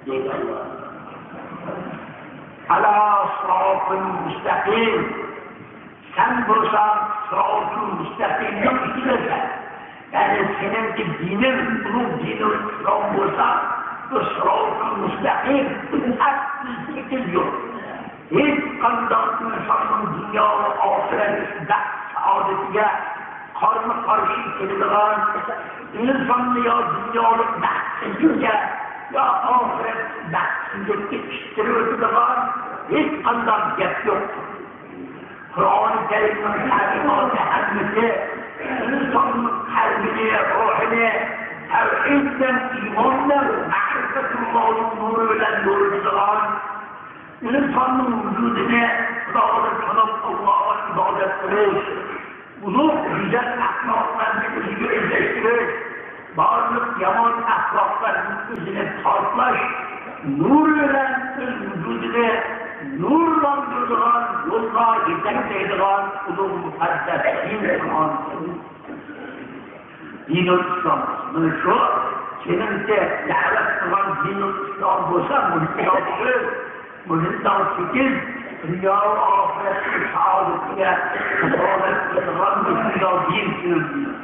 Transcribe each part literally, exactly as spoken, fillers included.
دەيدۇ ئاللا. ئەلا سىراتىل مۇستەقىم. سەن بولساڭ سىراتىل مۇستەقىمنىڭ ئۈستىدىسەن. يەنى سېنىڭكى دىنىڭ ئۇلۇغ دىنىل ئىسلام بولسا، بۇ سىراتىل مۇستەقىم، ھەق تېكىل يول. ھېچقانداق ئىنساننىڭ دۇنيا ۋە ئاخىرەت بەخت سائادىتىگە قارمۇ قارشى كېلىدىغان، ئىنساننى يا دۇنيالىق بەختسىزلىككە، يا ئاخىرەت بەختسىزلىككە ئىتتىرىۋېتىدىغان ھېچقانداق گەپ يوق. قۇرئانى كەرىمنىڭ تەلىماتى ھەممىسى ئىنساننىڭ قەلبىنى، روھىنى تەۋھىد بىلەن، ئىمان بىلەن، مەرىپەتۇللاھنىڭ نۇرى بىلەن نۇرلىنىدىغان، ئىنساننىڭ ۋۇجۇدىنى خۇداغا تونۇپ، ئاللاغا ئىبادەت قىلىش، ئۇلۇغ گۈزەل ئەخلاقلارنى ئۆزىگە ئۆزلەشتۈرۈش، بارلىق يامان ئەخلاقلاردىن ئۆزىنى پاكلاش نۇرى بىلەن ئۆز ۋۇجۇدىنى نۇرلاندۇرىدىغان، يولغا يېتەكلەيدىغان ئۇلۇغ مۇقەددەس دىن قۇرئان. دىنۇل ئىسلام. مانا شۇ سېنىڭچە دەۋەت قىلغان دىنۇل ئىسلام بولسا، مۇشۇنداق سۆز، مۇشۇنداق پىكىر، دۇنيا ۋە ئاخىرەتتە سائادەتكە دالالەت قىلىدىغان مۇشۇنداق دىن سېنىڭ دىنىڭ.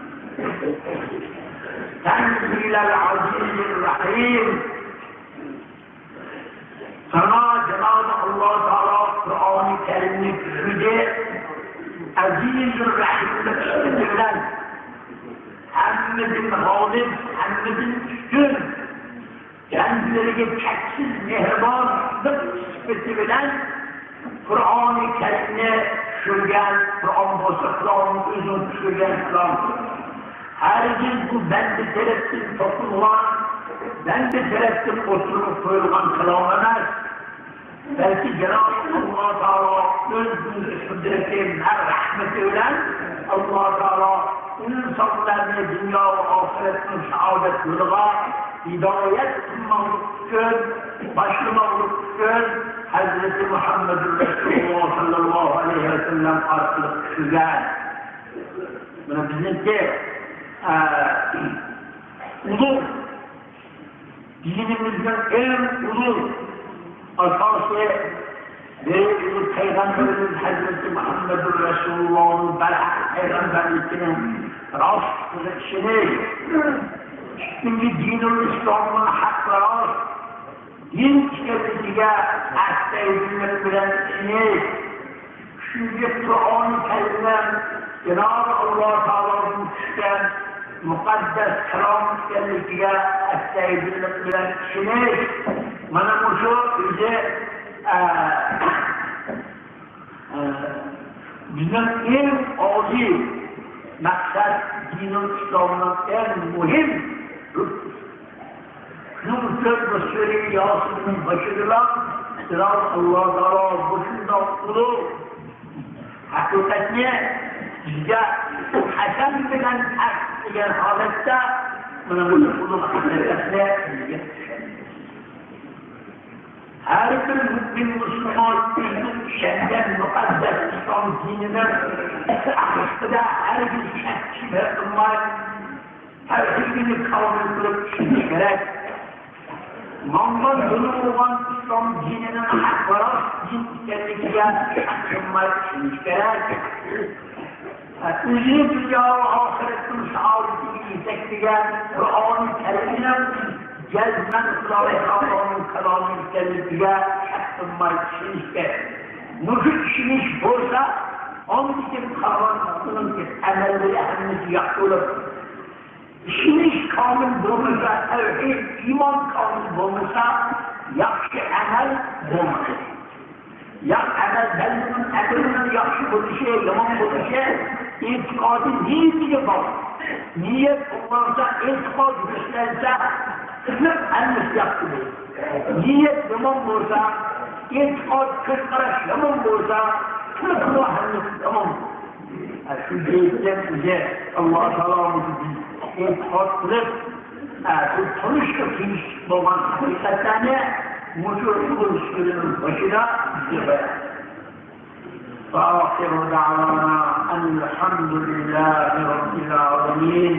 تەنزىلەل ئەزىزىر رەھىم. ساڭا جانابى ئاللا تائالا قۇرئانى كەرىمنى چۈشۈردى. ئەزىزۇر رەھىملىك سۈپىتى بىلەن ھەممىدىن غالىب، ھەممىدىن ئۈستۈن، بەندىلىرىگە چەكسىز مېھرىبانلىق سۈپىتى بىلەن قۇرئانى كەرىمنى چۈشۈرگەن، قۇرئان بولسا قۇرئاننىڭ ئۆزىنى چۈشۈرگەن كالام. ھەرگىز بۇ بەندە تەرەپتىن توقۇلغان، بەندە تەرەپتىن ئوتتۇرىغا قويۇلغان كالام ئەمەس. بەلكى جانابى ئاللا تائالا ئۆز قۇدرىتى ۋە رەھمىتى بىلەن ئاللا تائالا ئىنسانلارنى دۇنيا ۋە ئاخىرەتنىڭ سائادەت يولىغا ھىدايەت قىلماقلىق ئۈچۈن، باشلىماقلىق ئۈچۈن ھەزرىتى مۇھەممەدۇر رەسۇلۇللا ساللاللاھۇ ئەلەيھى ۋەسەللەم ئارقىلىق چۈشۈرگەن. مانا بىزنىڭكى، ئە، ئۇلۇغ دىنىمىزنىڭ ئەڭ ئۇلۇغ ئاساسى، بىر ئۇلۇغ پەيغەمبىرىمىز ھەزرىتى مۇھەممەدۇر رەسۇلۇللاھنىڭ بەرھەق پەيغەمبەرلىكىنىڭ راستلىقىغا ئىشىنىش. ئىككىنچى، دىنۇل ئىسلامنىڭ ھەق راست دىن ئىكەنلىكىگە ئەستايىدىللىق بىلەن ئىشىنىش. ئۈچىنچى، قۇرئانى كەرىمنىڭ جانابى ئاللا تائالادىن چۈشكەن مۇقەددەس كالام ئىكەنلىكىگە ئەستايىدىللىق بىلەن ئىشىنىش. مانا مۇشۇ ئۆزى، ئە، ئە، بىزنىڭ ئەڭ ئالىي مەقسەت، دىنىل ئىسلامنىڭ ئەڭ مۇھىم رۇكنى. شۇنىڭ ئۈچۈن بۇ سۈرە ياسىننىڭ بېشىدىلا جانابى ئاللا تائالا مۇشۇنداق ئۇلۇغ ھەقىقەتنى بىزگە قەسەم بىلەن تەكىتلىگەن ھالەتتە، مانا مۇشۇ ئۇلۇغ ھەقىقەتنى بىزگە چۈشەندۈردى. ھەر بىر مۇئمىن مۇسۇلمان ئۆزىنىڭ ئىشەنگەن مۇقەددەس ئىسلام دىنىنىڭ ھەققىدە ھەرگىز شەك شۈبھە قىلماي، تەۋھىدىنى كامىل قىلىپ چۈشىنىشى كېرەك. ماڭغان يولى بولغان ئىسلام دىنىنىڭ ھەق ۋە راست دىن ئىكەنلىكىگە شەك قىلماي چۈشىنىشى كېرەك. ئۆزىنى دۇنيا ۋە ئاخىرەتنىڭ سائادىتىگە يېتەكلىگەن قۇرئانى كەرىمنىڭ جەزمەن خۇداي تائالانىڭ كالامى ئىكەنلىكىگە شەك قىلماي چۈشىنىش كېرەك. مۇشۇ چۈشىنىش بولسا، ئاندىن كېيىن قالغان ئۇنىڭ ئەمەللىرى ھەممىسى ياخشى بولىدۇ. ئىشىنىش كامىل بولمىسا، تەۋھىد، ئىمان كامىل بولمىسا، ياخشى ئەمەل بولمايدۇ. ياخشى ئەمەل، بەندىنىڭ ئەمىلىنىڭ ياخشى بولۇشى، يامان بولۇشى ئېتىقادى، نىيىتىگە باغلىق. نىيەت توغرىلانسا، ئېتىقاد دۈرۈستلەنسە، خىزمەت ھەممىسى ياخشى بولىدۇ. نىيەت يامان بولسا، ئېتىقاد، كۆز قاراش يامان بولسا، خىزمەتمۇ ھەممىسى يامان بولىدۇ. شۇ جەھەتتىن بىزگە ئاللا تائالا بىز ئېتىقاد قىلىپ، بىز تونۇشقا تېگىشلىك بولغان ھەقىقەتلەرنى مۇشۇ ئۇلۇغ سۈرىنىڭ بېشىدا بىزگە بايان قىلدى. وآخر دعوانا أن الحمد لله رب العالمين.